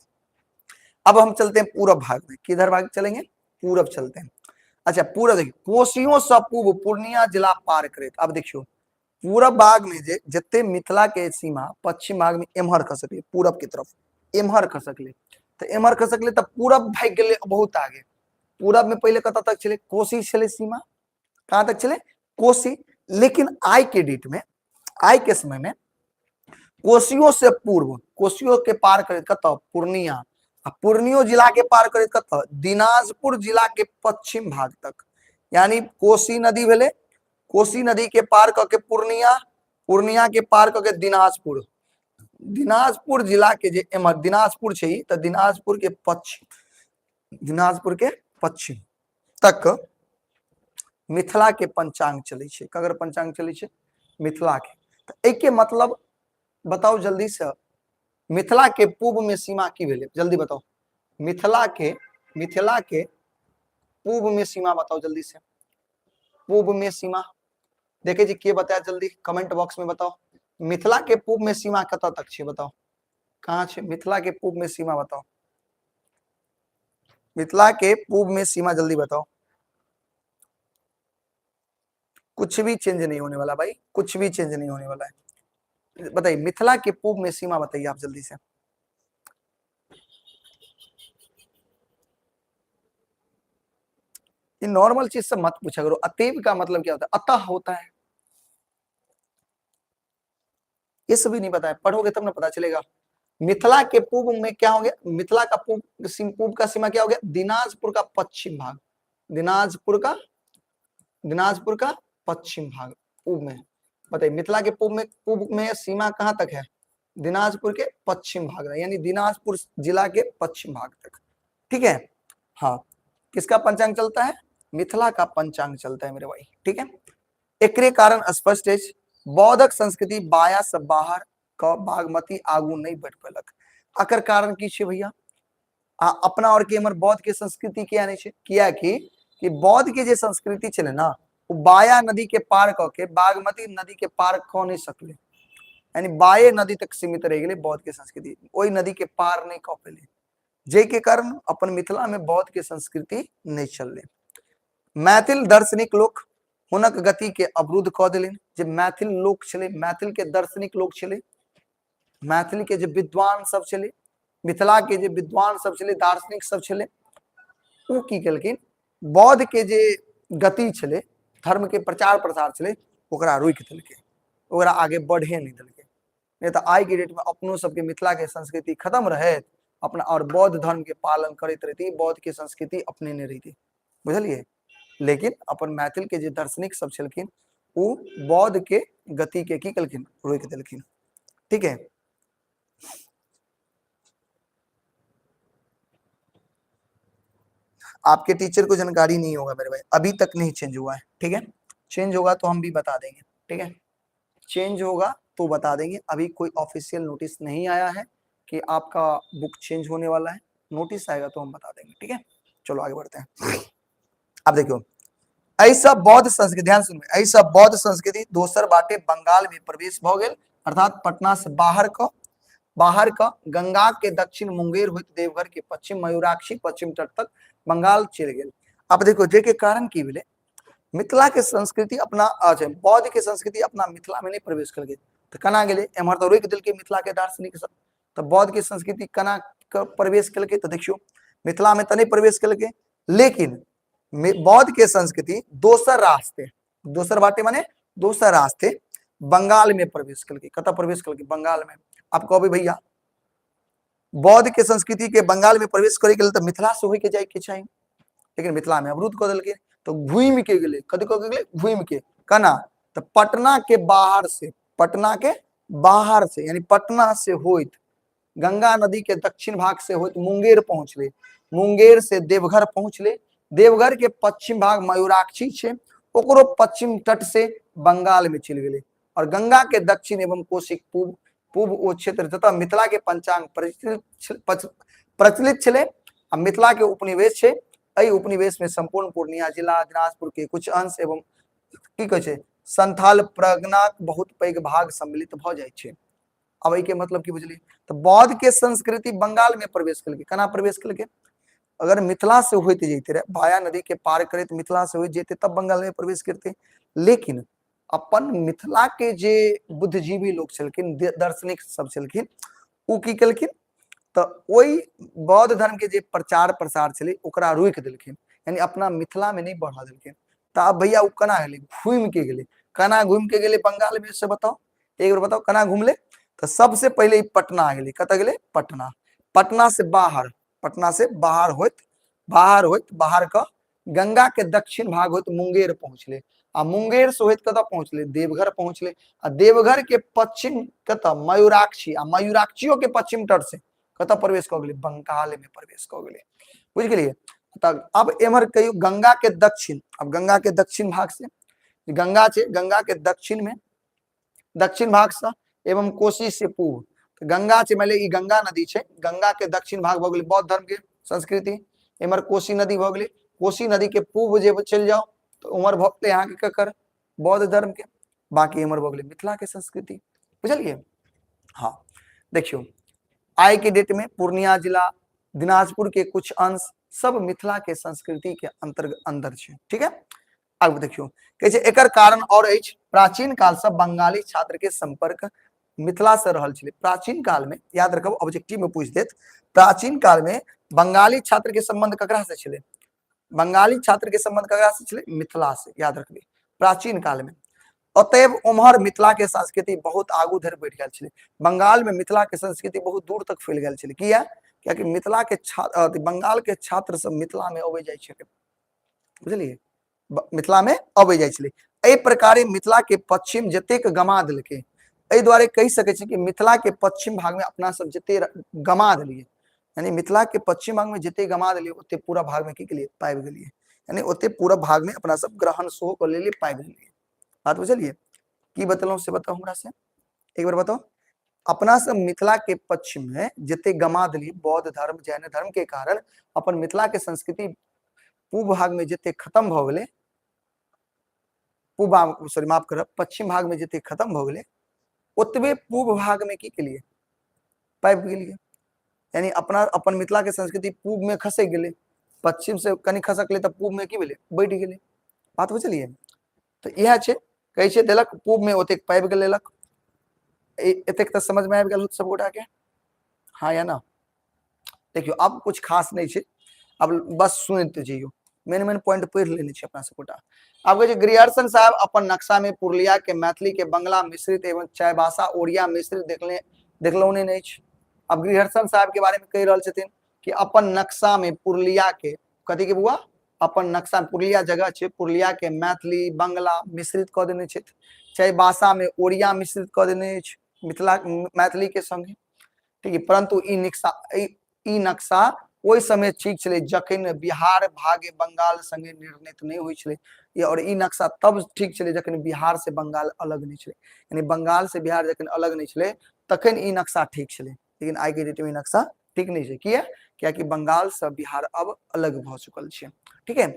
अब हम चलते हैं पूरब भाग में। किधर भाग चलेंगे? पूरब चलते हैं। अच्छा पूरब देखिए, कोसियों से पूर्व पूर्णिया जिला पार करे। अब देखियो पूरब भाग में जे जते मिथिला के सीमा पश्चिम भाग में एम्हर खसकले, पूरब की तरफ एम्हर खसकले, तो एम्हर खसकले तो पूरब भाग गेलै बहुत आगे। पूरब में पहले कतऽ तक छलै? कोसी छलै सीमा। कहाँ तक छलै? कोसी। लेकिन आइ के डेट में, आइ के समय में कोसियो से पूर्व, कोसियो के पार करैत कतऽ? पूर्णिया। आ पूर्णियो जिला के पार करैत कतऽ? दिनाजपुर जिला के पश्चिम भाग तक। यानी कोसी नदी भेलै, कोसी नदी के पार कऽ के पूर्णिया, पूर्णिया के पार कऽ के दिनाजपुर, दिनाजपुर जिला के जे एम्हर दिनाजपुर छै, तऽ दिनाजपुर के पश्चिम, दिनाजपुर के पश्चिम तक मिथिला के पंचांग चलै छै। ककर पंचांग चलै छै? मिथिला के। तऽ एहिके मतलब बताउ जल्दी से, मिथिला के पूर्व में सीमा की भेलै? जल्दी बताउ। मिथिला के, मिथिला के पूर्व में सीमा बताउ जल्दी से। पूर्व में सीमा देखे छी के बताया, जल्दी कमेंट बॉक्स में बताओ। मिथिला के पूर्व में सीमा कतऽ तक छै? बताओ कहाँ छै मिथिला के पूर्व में सीमा? बताओ मिथिला के पूर्व में सीमा, जल्दी बताओ। कुछ भी चेंज नहीं होने वाला भाई, कुछ भी चेंज नहीं होने वाला है। बताइए मिथिला के पूर्व में सीमा बताइए आप जल्दी से। ये नॉर्मल चीज से मत पूछा करो। अतएव का मतलब क्या होता है? अतः होता है। ये सभी नहीं पता है, पढ़ोगे तब ना पता चलेगा। मिथिला के पूर्व में क्या हो गया? मिथिला का पूर्व, पूर्व का सीमा क्या हो गया? दिनाजपुर का पश्चिम भाग, दिनाजपुर का, दिनाजपुर का पश्चिम भाग पूर्व में। बताइए मिथिला के पूर्व में, पूर्व में सीमा कहाँ तक है? दिनाजपुर के पश्चिम भाग, यानी दिनाजपुर जिला के पश्चिम भाग तक। ठीक है, हाँ। किसका पंचांग चलता है? मिथिला का पंचांग चलता है मेरे भाई। ठीक है, एकरे कारण स्पष्ट है, बौद्धक संस्कृति बाया से बाहर क बागमती आगू नहीं बढ़ पेलक। अकर कारण की छै भैया? आ अपना और के एमहर बौद्ध के संस्कृति किया नहीं छै? किया कि बौद्ध के जे संस्कृति छलै ना, ओ बाया नदी के पार क के बागमती नदी के पार क नहीं सकले, यानी बाये नदी तक सीमित रह गेलै बौद्ध के संस्कृति, ओहि नदी के पार नहीं क पेले, जे के कारण अपन मिथिला में बौद्ध के संस्कृति नहीं चललै। मैथिल दार्शनिक लोक हुनक गति के अवरुद्ध कऽ देलनि। जे मैथिल लोक छलै, मैथिल के दार्शनिक लोक छलै, मैथिल के जे विद्वान सब छलै, मिथिला के जे विद्वान सब छलै, दार्शनिक सब छलै, ओ की केलखिन? बौद्ध के जे गति छलै, धर्म के प्रचार प्रसार छलै, ओकरा रोकि देलकै, ओकरा आगे बढ़े नहि देलकै। नहि तऽ आइ के डेट में अपनो सबके मिथिला के संस्कृति खत्म रहैत अपना और बौद्ध धर्म के पालन करैत रहती, बौद्ध के संस्कृति अपने नहि रहिती, बुझलियै? लेकिन अपन मैथिल के जे दार्शनिक सब छलखिन, ओ बौद्ध के गति के की केलखिन? रोकि देलखिन। ठीक है, आपके टीचर को जानकारी नहीं होगा मेरे भाई, अभी तक नहीं चेंज हुआ है। ठीक है, चेंज होगा तो हम भी बता देंगे। ठीक है, चेंज होगा तो बता देंगे, अभी कोई ऑफिशियल नोटिस नहीं आया है कि आपका बुक चेंज होने वाला है, नोटिस आएगा तो हम बता देंगे। ठीक है, चलो आगे बढ़ते हैं। अब देखियो, ऐसा बौद्ध संस्कृति, ध्यान सुनिए, ऐसा बौद्ध संस्कृति दोसर बाटे बंगाल में प्रवेश भ गेल, अर्थात पटना से बाहर का गंगा के दक्षिण मुंगेर होइत देवघर के पश्चिम मयूराक्षी पश्चिम तट तक बंगाल चल गेल। अब देखो जे के कारण की भेलै, मिथिला के संस्कृति अपना, अच्छा बौद्ध के संस्कृति अपना मिथिला में नहीं प्रवेश कर गेल, तऽ केना गेलै? एम्हर तऽ रोकि देलकै मिथिला के दार्शनिक सब, तऽ बौद्ध के संस्कृति केना प्रवेश केलकै? तऽ देखियौ मिथिला में तऽ नहि प्रवेश केलकै, लेकिन बौद्ध के संस्कृति दोसर रास्ते, दोसर बाटे माने दोसर रास्ते बंगाल में प्रवेश केलकै। कतऽ प्रवेश केलकै? बंगाल में। आप कहबै भैया बौद्ध के संस्कृति के बंगाल में प्रवेश करे के लेल तऽ मिथिला से होइके जाय के चाही, लेकिन मिथिला में अवरुद्ध कऽ देलकै, तऽ घूमि के गेलै। कथी कऽ के गेलै? घूमि के। केना? तऽ पटना के बाहर से, पटना के बाहर से यानी पटना से होइत गंगा नदी के दक्षिण भाग से होइत मुंगेर पहुंचले, मुंगेर से देवघर पहुंचले, देवघर के पश्चिम भाग मयूराक्षी छै, ओकरो पश्चिम तट से बंगाल में चलि गेलै, और गंगा के दक्षिण एवं कोशिक पूर्व, पूर्व ओ क्षेत्र जतऽ मिथिला के पंचांग प्रचलित छलै आ मिथिला के उपनिवेश छै, एहि उपनिवेश में संपूर्ण पूर्णिया जिला, दिनाजपुर के कुछ अंश एवं की कहै छै संथाल परगनाक बहुत पैघ भाग सम्मिलित भऽ जाइ छै। अब एहि के मतलब की बुझलियै? तऽ बौद्ध के संस्कृति बंगाल में प्रवेश केलकै। केना प्रवेश केलकै? अगर मिथिला से होइत जैते रहे, भाया नदी के पार करैत मिथिला से होइत जैते तब बंगाल में प्रवेश करते, लेकिन अपन मिथिला के जे बुद्धिजीवी लोग छलखिन, दार्शनिक सब छलखिन, ओ की केलखिन तऽ ओहि बौद्ध धर्म के जे प्रचार प्रसार छलै ओकरा रोकि देलखिन, यानी अपना मिथिला में नहीं बढ़ा देलखिन। तऽ आब भैया ओ केना गेलै? घूमि के गेलै। केना घूमि के गेलै बंगाल में से बताओ, एक बेर बताओ केना घुमलै? तऽ सबसे पहिले ई पटना गेलै। कतऽ गेलै? पटना। पटना से बाहर, पटना से बाहर होइत, बाहर होइत, बाहर कऽ गंगा के दक्षिण भाग होइत मुंगेर पहुँचलै। आ मुंगेर से होइत कतऽ पहुँचलै? देवघर पहुँचलै। आ देवघर के पश्चिम कतऽ? मयूराक्षी। आ मयूराक्षियो के पश्चिम तट से कतऽ प्रवेश कऽ गेलै? बंगाल में प्रवेश कऽ गेलै। बुझि गेलियै? तऽ अब एम्हर कहियो गंगा के दक्षिण, अब गंगा के दक्षिण भाग से गंगा छै, गंगा के दक्षिण में, दक्षिण भाग से एवं कोसी से पूर्व, तऽ गंगा छै, मानि लिअ ई गंगा नदी छै, गंगा के दक्षिण भाग भऽ गेलै बौद्ध धर्म के संस्कृति, एम्हर कोसी नदी भऽ गेलै, कोसी नदी के पूर्व जे चलि जाउ तऽ उम्हर भऽ गेलै अहाँके ककर? बौद्ध धर्म के, बाकी एम्हर भऽ गेलै मिथिला के संस्कृति। बुझलियै? हँ, देखियौ आइ के डेट में पूर्णिया जिला, दिनाजपुर के कुछ अंश सब मिथिला के संस्कृति के अंतर्गत अंदर छै। ठीक है, आगू देखियौ कहै छै एकर कारण और अछि प्राचीन काल से बंगाली छात्र के संपर्क मिथिला से रहल छलै। प्राचीन काल में याद रखब, ऑब्जेक्टिव में पूछ देत, प्राचीन काल में बंगाली छात्र के संबंध ककरा से छलै? बंगाली छात्र के संबंध ककरा से छलै? मिथिला से। याद रखबे प्राचीन काल में। अतएव उम्हर मिथिला के संस्कृति बहुत आगू धरि बढ़ि गेल छलै। बंगाल में मिथिला के संस्कृति बहुत दूर तक फैल गेल छलै। किया? कियाकि मिथिला के छात्र, बंगाल के छात्र सब मिथिला में अबै जाइ छलै। बुझलियै? मिथिला में अबै जाइ छलै। एहि प्रकारे मिथिला के पश्चिम जतेक गमा देलकै, एहि दुआरे कहि सकै छी कि मिथिला के पश्चिम भाग में अपना सब जते गमा देलियै, यानी मिथिला के पश्चिम भाग में जते गमा देलियै ओते पूरा भाग में की केलियै? पाबि गेलियै। यानी ओते पूरा भाग में अपना सब ग्रहण सेहो कऽ लेलियै, पाबि लेलियै। बात बुझलियै? की बतेलहुँ से बताउ हमरा से एक बार बताउ। अपना सब मिथिला के पश्चिम में जते गमा देलियै बौद्ध धर्म जैन धर्म के कारण, अपन मिथिला के संस्कृति पूर्व भाग में जते खत्म भऽ गेलै, पूर्व भाग, सॉरी माफ करब, पश्चिम भाग में जते खत्म भऽ गेलै ओतबे पूर्व भाग में की केलियै? पाबि गेलियै। यानी अपना अपन मिथिला के संस्कृति पूर्व में खसक गेलै, पश्चिम से कनि खसकलै तऽ पूर्व में की भेलै? बढ़ि गेलै। बात बुझलियै? तऽ इएह छै, कहै छै देलक पूर्व में ओतेक पाबि गेलक। एतेक तऽ समझ में आबि गेल होत सब गोटा के, हाँ या ना? देखियौ आब कुछ खास नहि छै, आब बस सुनते जइयौ, मेन मेन पॉइंट पढ़ि लेने छी अपना सब गोटा। आब कहै छै ग्रियर्सन साहब अपन नक्शा में पुरलिया के मैथिली के बंगला मिश्रित एवं चाईबासा ओड़िया मिश्रित देखले देखलहुँ नहि अछि। आब ग्रियर्सन साहब के बारे में कहि रहल छथिन कि अपन नक्शा में पुरलिया के कथी के बुआ, अपन नक्शा पुरलिया जगह छै, पुरलिया के मैथिली बंगला मिश्रित कऽ देने छथि, चाईबासा में ओड़िया मिश्रित कऽ देने अछि मिथिला मैथिली के संगे। ठीक है, परंतु ई नक्शा, ई नक्शा ओहि समय ठीक छलै जखन बिहार भाग्य बंगाल संगे निर्णित नहि होइ छलै, और ई नक्शा तब ठीक छलै जखन बिहार से बंगाल अलग नहि छलै, यानी बंगाल से बिहार जखन अलग नहि छलै तखन ई नक्शा ठीक छलै, लेकिन आइ के डेट में ई नक्शा ठीक नहि छै। किया? कियाकि बंगाल से बिहार अब अलग भऽ चुकल छै। ठीक है,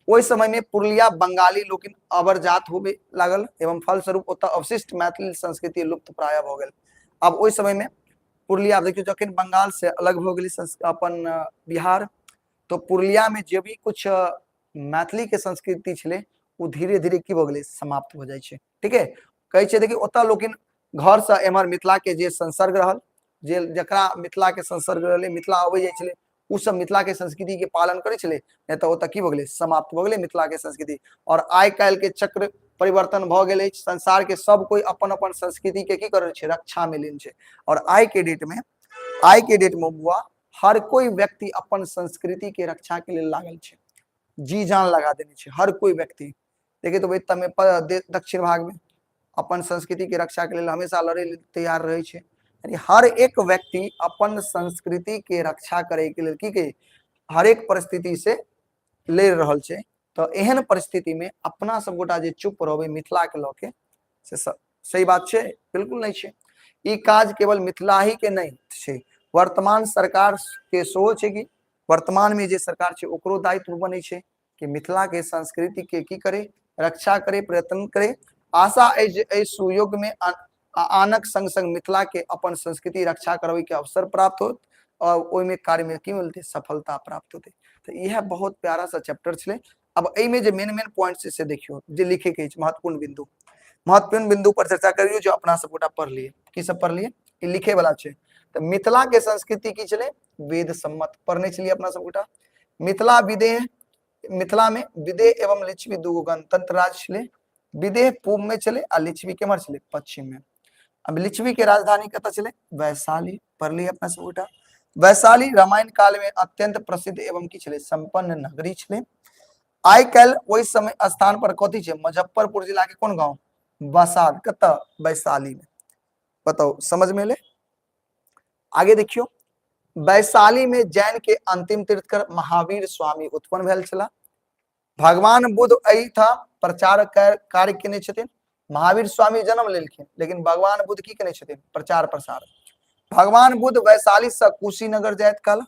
ओहि समय में पुरलिया बंगाली लोकिन अबरजात होबे लागल एवं फलस्वरूप ओतऽ अवशिष्ट मैथिली संस्कृति लुप्त प्राय भऽ गेल। आब ओहि समय में पुरलिया देखियौ जखन बंगाल से अलग भऽ गेलै अपन बिहार, तो पुरलिया में जे भी कुछ मैथिली के संस्कृति छलै ओ धीरे धीरे की भऽ गेलै? समाप्त भऽ जाइ छै। ठीक है, कहै छै देखियौ ओतऽ लोकिन घर से एम्हर मिथिला के जे संसर्ग रहल, जे जकरा मिथिला के संसर्ग रहलै, मिथिला अबै जाइ छलै, ओ सब मिथिला के संस्कृति के पालन करै छलै, नहि तऽ ओतऽ की भऽ गेलै? समाप्त भऽ गेलै मिथिला के संस्कृति। और आइ काल्हि के चक्र परिवर्तन भऽ गेल अछि, संसार के सब कोइ अपन अपन संस्कृति के की करै छै? रक्षा में लीन छै। और आइ के डेट में, आइ के डेट में बुआ हर कोई व्यक्ति अपन संस्कृति के रक्षा के लेल लागल छै, जी जान लगा देने छै हर कोई व्यक्ति। देखिए तो भाई दक्षिण भाग में अपन संस्कृति के रक्षा के लेल हमेशा लड़े लेल तैयार रहै छै, यानी हर एक व्यक्ति अपन संस्कृति के रक्षा करे के लेल की के हर एक परिस्थिति से लड़ि रहल छै। तऽ एहन परिस्थिति में अपना सब गोटा जे चुप रहबै मिथिला के लऽ के, से सही बात छै? बिल्कुल नहि छै। ई काज केवल मिथिला ही के नहि छै, वर्तमान सरकार के सेहो छै कि वर्तमान में जे सरकार छै ओकरो दायित्व बनै छै कि मिथिला के संस्कृति के की करे, रक्षा करे, प्रयत्न करे। आशा अछि जे एहि सुयोग में आनक संग संग मिथिला के अपन संस्कृति रक्षा करबै के अवसर प्राप्त होत और ओहिमे कार्य में की मिलते? सफलता प्राप्त होते। तऽ इएह बहुत प्यारा सा चैप्टर छलै। अब एहिमे जे मेन मेन पॉइंट छै से देखियौ जे लिखे के अछि, महत्वपूर्ण बिंदु, महत्वपूर्ण बिंदु पर चर्चा करियौ जो अपना सब गोटा पढ़लियै। की सब पढ़लियै? ई लिखे वाला छै। तऽ मिथिला के संस्कृति की छलै? वेद सम्मत पढ़ने छलियै अपना सब गोटा। मिथिला विदेह, मिथिला में विदेह एवं लिच्छवी दूगो गणतंत्र राज्य छलै। विदेह पूर्व में छलै आ लिच्छवी केम्हर छलै? पश्चिम में। अब लिच्छवी के राजधानी कतऽ छलै? वैशाली। पढ़ली अपना सब गोटा। वैशाली रामायण काल में अत्यंत प्रसिद्ध एवं की छलै? संपन्न नगरी छलै। आइ काल्हि ओहि समय स्थान पर कथी छै? मुजफ्फरपुर जिला के कोन गांव? बसाद। कतऽ? वैशाली में। बताओ समझ में एलै? आगे देखियो, वैशाली में जैन के अंतिम तीर्थकर महावीर स्वामी उत्पन्न भेल छला। भगवान बुद्ध एहिठाम प्रचार कार्य केने छथिन। महावीर स्वामी जन्म लेलखिन, लेकिन भगवान बुद्ध की केने छथिन? प्रचार प्रसार। भगवान बुद्ध वैशाली से कुशीनगर जाइत काल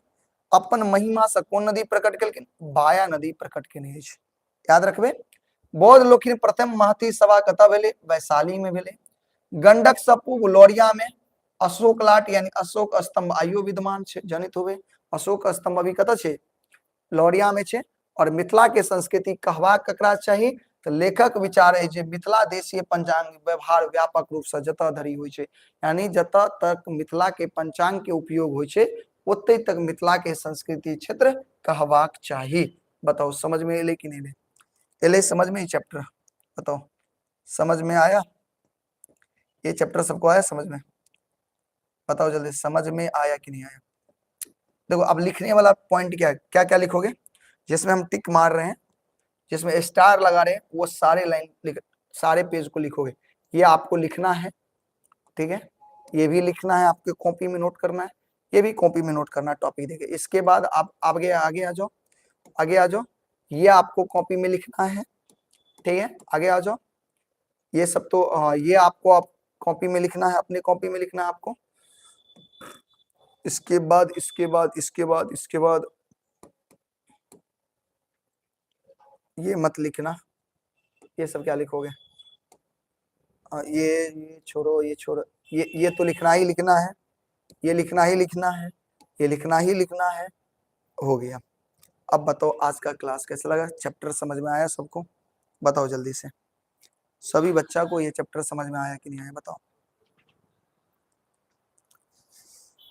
अपन महिमा से कोन नदी प्रकट केलखिन? बाया नदी प्रकट केने अछि। याद रखबे। बौद्ध लोकनि प्रथम महती सभा कतऽ भेलै? वैशाली में भेलै। गंडक से पूर्व लौरिया में अशोक लाट यानी अशोक स्तंभ आइयो विद्यमान छै, जनित होबे। अशोक स्तंभ अभी कतऽ छै? लौरिया में छै। और मिथिला के संस्कृति कहबाक ककरा चाही? तऽ लेखक विचार अछि जे मिथिला देशीय पंचांग व्यवहार व्यापक रूप से जतऽ धरि होइ छै, यानी जतऽ तक मिथिला के पंचांग के उपयोग होइ छै ओतै तक मिथिला के संस्कृति क्षेत्र कहबाक चाही। बताउ समझ में एलै कि नहि एलै? एलै समझ में ई चैप्टर? बताओ समझ में आया? ये चैप्टर सबको आया समझ में? बताओ जल्दी, समझ में आया कि नहीं आया? देखो अब लिखने वाला पॉइंट क्या है, क्या क्या लिखोगे? जिसमें हम टिक मार रहे हैं, जिसमें स्टार लगा रहे हैं, वो सारे लाइन लिख, सारे पेज को लिखोगे। ये आपको लिखना है, ठीक है? ये भी लिखना है, आपके कॉपी में नोट करना है, ये भी कॉपी में नोट करना है, टॉपिक देखिए। इसके बाद आप आगे आगे आ जाओ, आगे आ जाओ, ये आपको कॉपी में लिखना है, ठीक है? आगे आ जाओ, ये सब तो ये आपको आप कॉपी में लिखना है, अपने कॉपी में लिखना है आपको। इसके बाद इसके बाद इसके बाद इसके बाद ये मत लिखना, ये सब क्या लिखोगे? ये छोड़ो, ये छोड़ो, ये तो लिखना ही लिखना है, ये लिखना ही लिखना है, ये लिखना ही लिखना है। हो गया। अब बताओ आज का क्लास कैसा लगा? चैप्टर समझ में आया सबको? बताओ जल्दी से, सभी बच्चा को ये चैप्टर समझ में आया कि नहीं आया? बताओ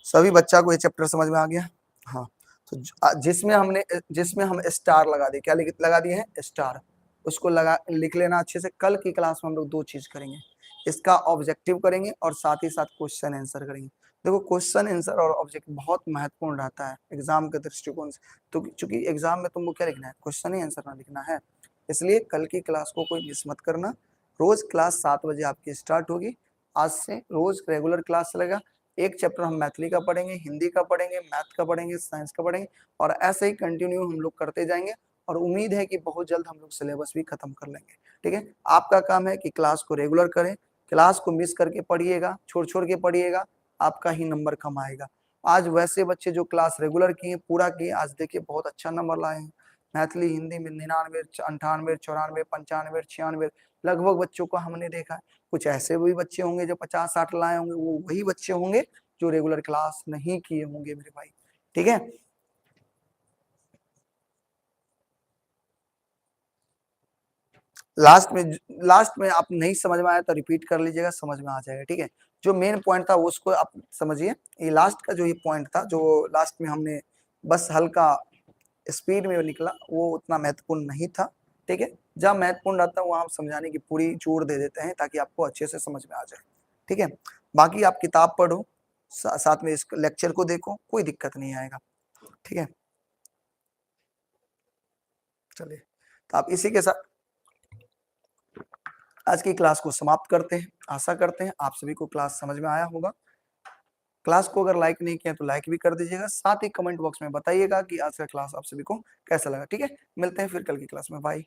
सभी बच्चा को ये चैप्टर समझ में आ गया? हाँ, तो जिसमें हमने, जिसमें हम स्टार लगा दिए, क्या लगा दिए हैं? स्टार, उसको लगा लिख लेना अच्छे से। कल की क्लास में हम लोग दो चीज करेंगे, इसका ऑब्जेक्टिव करेंगे और साथ ही साथ क्वेश्चन आंसर करेंगे। देखो क्वेश्चन आंसर और ऑब्जेक्ट बहुत महत्वपूर्ण रहता है एग्जाम के दृष्टिकोण से, तो चूंकि एग्जाम में तुमको क्या लिखना है? क्वेश्चन ही आंसर ना लिखना है, इसलिए कल की क्लास को कोई मिस मत करना। रोज क्लास 7 बजे आपकी स्टार्ट होगी, आज से रोज रेगुलर क्लास चलेगा। एक चैप्टर हम मैथिली का पढ़ेंगे, हिंदी का पढ़ेंगे, मैथ का पढ़ेंगे, साइंस का पढ़ेंगे, और ऐसे ही कंटिन्यू हम लोग करते जाएंगे। और उम्मीद है कि बहुत जल्द हम लोग सिलेबस भी खत्म कर लेंगे, ठीक है? आपका काम है कि क्लास को रेगुलर करें, क्लास को मिस करके पढ़िएगा, छोड़ छोड़ के पढ़िएगा, आपका ही नंबर कम आएगा। आज वैसे बच्चे जो क्लास रेगुलर किए, पूरा किए, आज देखिए बहुत अच्छा नंबर लाए हैं। मैथिली हिंदी में 99, 98, 94, 95, 96 लगभग बच्चों को हमने देखा है। कुछ ऐसे भी बच्चे होंगे जो 50-60 लाए होंगे, वो वही बच्चे होंगे जो रेगुलर क्लास नहीं किए होंगे मेरे भाई, ठीक है? लास्ट में आप नहीं समझ में आया तो रिपीट कर लीजिएगा, समझ में आ जाएगा, ठीक है? जो मेन पॉइंट था उसको आप समझिए। ये लास्ट का जो ये पॉइंट था, जो लास्ट में हमने बस हल्का स्पीड में निकला, वो उतना महत्वपूर्ण नहीं था, ठीक है? जहाँ महत्वपूर्ण रहता है वहाँ हम समझाने की पूरी जोर दे देते हैं ताकि आपको अच्छे से समझ में आ जाए, ठीक है? बाकी आप किताब पढ़ो, साथ में इस लेक्चर को देखो, कोई दिक्कत नहीं आएगा, ठीक है? चलिए, तो आप इसी के साथ आज की क्लास को समाप्त करते हैं। आशा करते हैं आप सभी को क्लास समझ में आया होगा। क्लास को अगर लाइक नहीं किया तो लाइक भी कर दीजिएगा, साथ ही कमेंट बॉक्स में बताइएगा कि आज का क्लास आप सभी को कैसा लगा, ठीक है? मिलते हैं फिर कल की क्लास में, बाय।